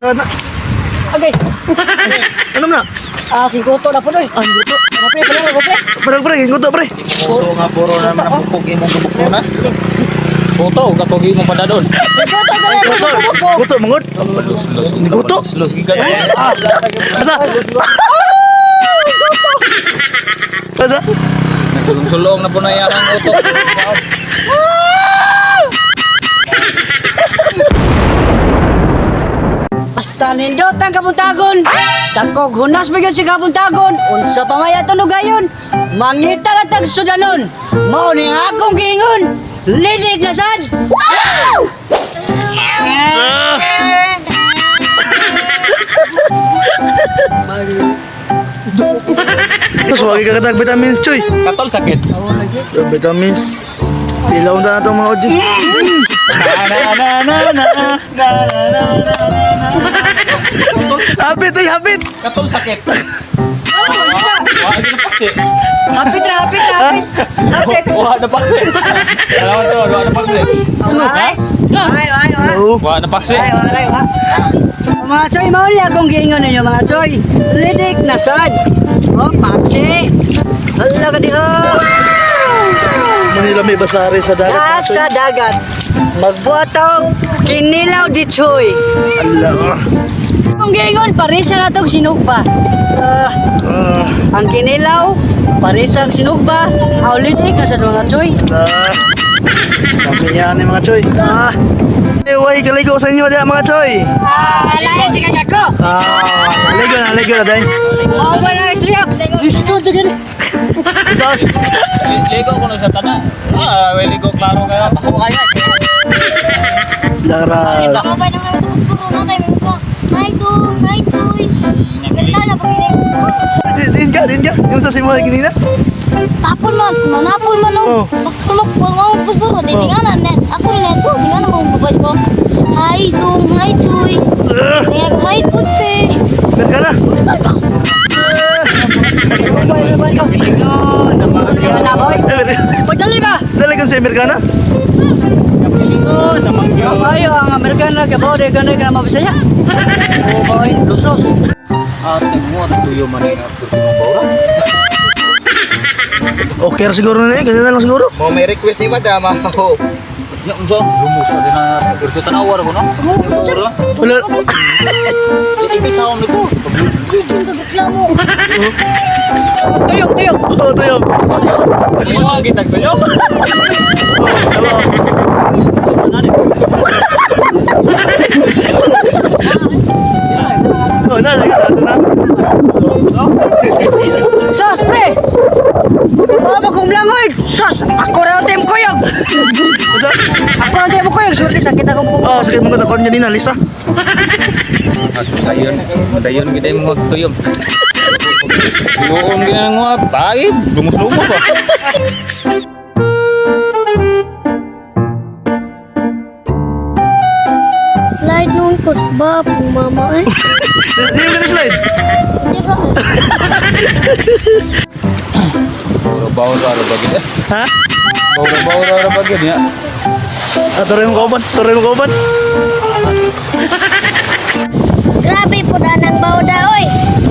Ano? Okay. Ano na? Ah, kingkuto na po doy. Ah, guto. Ano pre, pala ko pre. Parang pre, guto pre. Puro nga puro naman ang pupog imong gubok na. Puto, gatugi mo pa na doon. Kingkuto ka lang, Guto. guto. Guto mangod. Lus-lus. Guto. Lus, gigan. Ah. Asa? Asa? Nagsulong-sulong na po na yan ang utok. Basta nindot ang kabuntagon. Takog hunas ba gyud si kabuntagon? Unsa pa may atong lugayon? Mangita na tag sudanon. Mao ni ang akong giingon. Lidig na sad. Wow! Mas wagi ka katag vitamins, choy. Katol sakit. Yung vitamins. Ilaw na itong mga audience. Na na na na na na na na. Hapit ay hapit. Katol sakit. Wah, na paksi. Hapit ra, hapit ra, hapit. Hapit. Wah, na paksi. Alam mo to, wah na paksi. Ay, ay, ay, ay. Oo. Wah, na paksi. Ay, ay, ay. Mga choy, mauli akong giingon ninyo mga choy. Lidik na sad. Oh, paksi. Hala ka di oh. Manila may basari sa dagat, mga choy. Nasa dagat. Magbuhat og kinilaw di choy. Allah. Kung giingon, parisa na tong sinugba. Ah, Ah. ang kinilaw, parisa ang sinugba. Aw lidik na sad mga choy. Ah. Kami yan eh, mga choy. Ah. Eh, way, kaligo sa inyo diya, mga choy. Ah, lain si kanya ko. Ah, ligo na, day. Mao ba na istorya? Gusto to gani. Ligo ko na sa tanan. Ah, well, ligo klaro kaya. Ako kaya. Lara. Kamabay na nga tapos puro na tayo may mga hi Dong, hi Chuy. Ganda na pag Din ka, din ka. Yung sa simula kanina. Tapon man, manapon man Oh. oh. Pagkulok pa mo tapos puro di nga na nen. Ako na to, di nga na mo babas ko. Hi Dong, hi Chuy. Kaya hi Puti. Meron ka na. Na boy. Eh, Pagdali ba? Dali kang sa Amerikana. Ayo ang Amerikano kabaw de kanay ka mabisaya. Oh boy, lusos. Ate mo, at tuyo man yung tuyo mo ba? Okay ra siguro na eh. Ganyan na lang siguro. Mo may request ni madam ah. Nya unsa? Lumos ka din na kurso tanawar ko no. Tanawar. Wala. Ibig sa akong nito. Sige, nagreklamo. Tuyok, tuyok. Oo, tayo. Mga gitag tuyo. Oh, na, lagi na, na. Sos pre. Baba kong langoy. Sos, ako ra ang team kuyog. Unsa? Ako ra ang team kuyog. Swerte sakit ako mo. Oh, sakit mo ko na kanina, Lisa. Dayon, dayon gid mo tuyo. Tuyoon gid nga pagid, lumos-lumos ba. Slide noon ko ba po mama eh. Di mo ka slide. Hindi ra. Bawra bawra ra ba gid eh. Ha? Bawra bawra ra ba gid ya. Ah, tuloy mo kauban, tuloy mo kauban. Grabe po na nang bawda oy.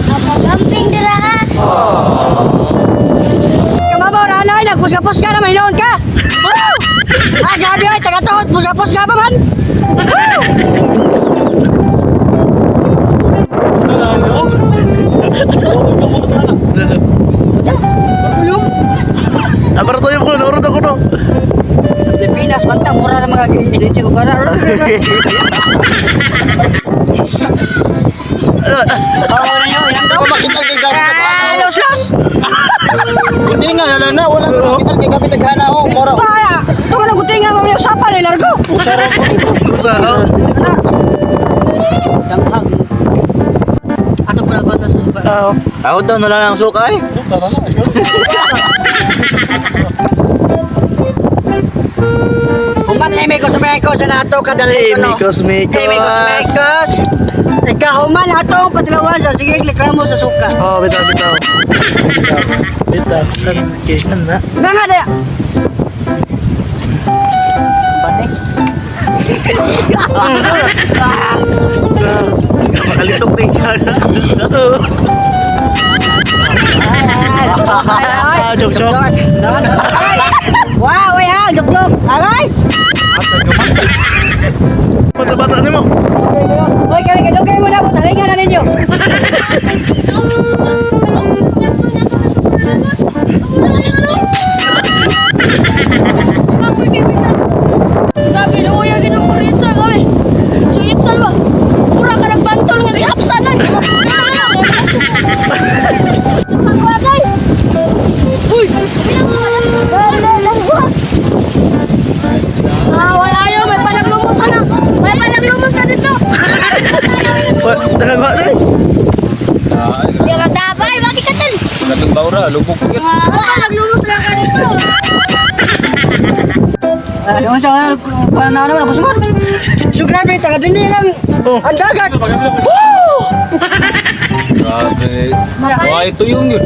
Kapagamping dira ha. Kamabaw ra anay nagpusga-pusga na mahinoon ka. Woo! Ah, grabe oy, taga-tuhod, pusga-pusga pa man. Woo! Ah, para tayo ko, naurot ako no. Pilipinas, banta, mura na mga ebidensya ko kara. Oo, na yun, yan Ako makita kay gabi. Ah, los, los! Hindi nga lala na wala ko makita kay gabi taghana oh mora. Paya! Ito ka nang gutinga, mamaya usapan, eh, largo! Usa, oh. Danghag. Ato po nagwata sa suka. Ah, oh. Ako daw wala nang suka eh. Human ay may kosmeko sa nato kadali Hey, ko no. Mikos, Mikos. Hey, mikos, mikos. Ikahuman atong patilawan sa sige reklamo sa suka. Oh, bitaw, bitaw. Bitaw. Bitaw. Kan, okay, kan na. Nga nga daya. Batik. Ah, joke, joke. Ay! Wow, ay ha, joke joke. Aray! Bata-bata nimo. Hoy, kami kadugay mo na po, talingan na ninyo. Grabe, luya ginoo ko rin sa oy. Suyit sa ba? Pura ka ng bantol nga gihapsan na. Uy! Ah, wala ayaw, may panaglumos ka na. May panaglumos ka dito. Tagagwa na eh. Di ba tabay, bakit ka tal? Katong baura, lubog ko. Ah, panaglumos lang ka dito. Ano sa pananaw na gusto mo? So grabe, taga dinhi lang. Oh. Ang dagat. Woo! Grabe. Wah, ito yung yun.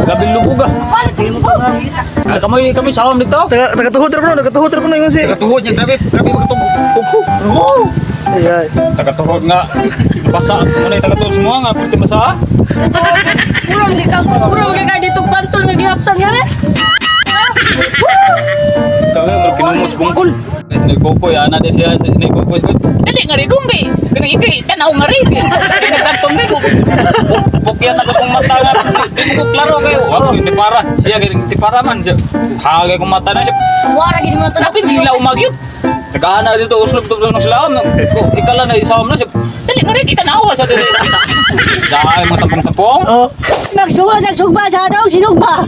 Grabe lubog ah. Paano ka dito? Ah, Kamoy, kamoy sawam dito. Taga tagatuhod ra kuno, tagatuhod ra kuno ingon si. Tagatuhod niya, grabe. Grabe magtong. Oh. Ay. Tagatuhod nga. Basa. Ano yung tagatuhod semua nga. Pwede basa. Purong di ka, purong di ka dito bantol nga gihapsan nga eh. Kaya mo kinumos bungkol. Nagkukoy, ana di siya, nagkukoy. Dali nga rin, dunggi. Ganang iki, tanaw nga rin. Nagkantong rin. Pukyan ako kong mata nga. Di mo ko klaro kayo. Ako, hindi para. Siya, hindi para man. Siya, hagay kong mata na siya. Wala gid mo na Grabe, hindi lang umagyod. Nag-aana dito, uslob to ng silam. Ikala na, isawam na siya. Dali nga rin, itanawa siya. Dali. Dahil mga tampong-tampong. Oh. Magsulat ang sugba sa atong sinugba.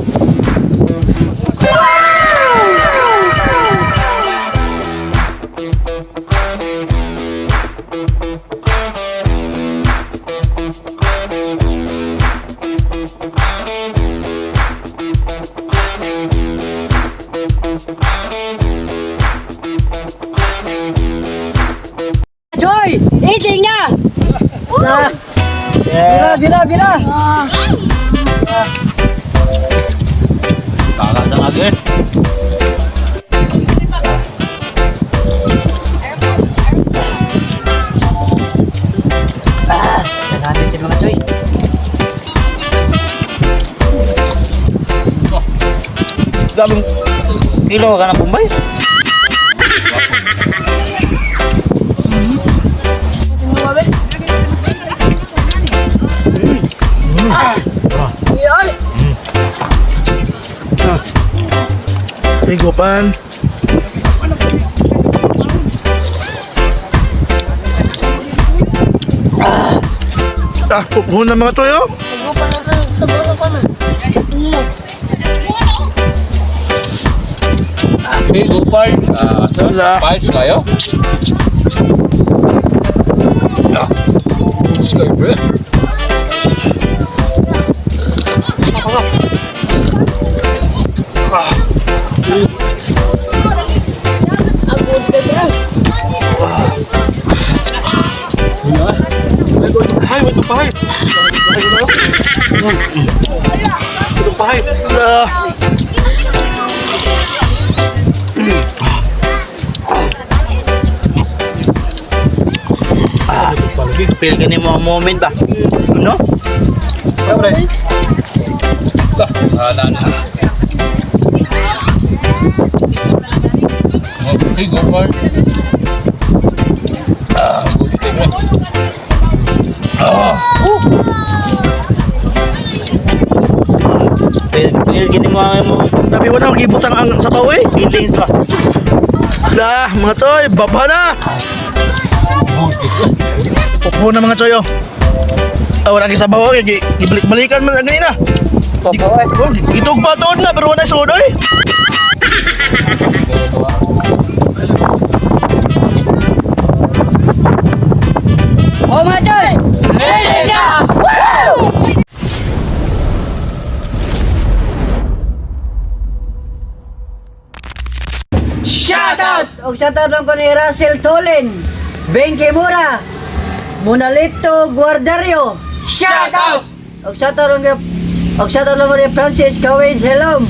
Choy, eating na. Ah. Bila, bila, bila. Kala sa lagi eh. Ah, natin siya mga choy. Daming kilo ka na Bombay. Higupan. Ah, pupuhon na mga toyo. Nagupa na ka, sa pa na. Ano? Hey, go park. Ah, Wala. five kayo. Ah, let's go, bro. Ang good ka bro. Pahay, ito pahay. Ito pahay. Ah. Feel ka ni mo ang moment ba? No? Ah, na, na. Oh, hey, go park. Ah, good stay, bro. Feel ka ni mo ang mo Nabi wala akong gibutang ang sabaw eh. feelings ba? Lah, mga toy, baba na. Pupuhon na mga toy oh. Ah, wala kang sabaw eh. Gibalik-balikan man ang ganina. Papaw eh. Oh, itog pa doon na pero wala sud oy. Oh mga choy, eating na. Woo! Shoutout! Og shoutout lang ko ni Russell Tolin, Ben Kimura, Monalito Guardario. Shoutout! Og shoutout lang ko og shoutout lang ko ni Francis Kawin Helom.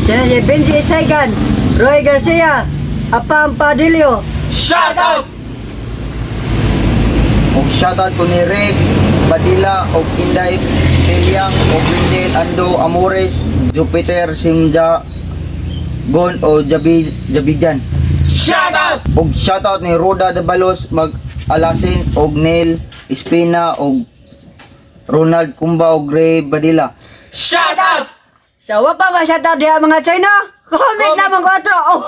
Sina si Benji Isaigan, Roy Garcia, Apam Padillo. O Og shoutout ko ni Reb Badila og Inday Peliang og Wendel Ando Amores Jupiter Simja Gon o Jabi Jabijan. Shoutout! Og shoutout ni Roda Dabalos Mag Alasin og Neil Espina og Ronald Kumba og Ray Badila. Shoutout! So, wa pa ba shoutout diha mga China? Comment lamang ko atro. Oh.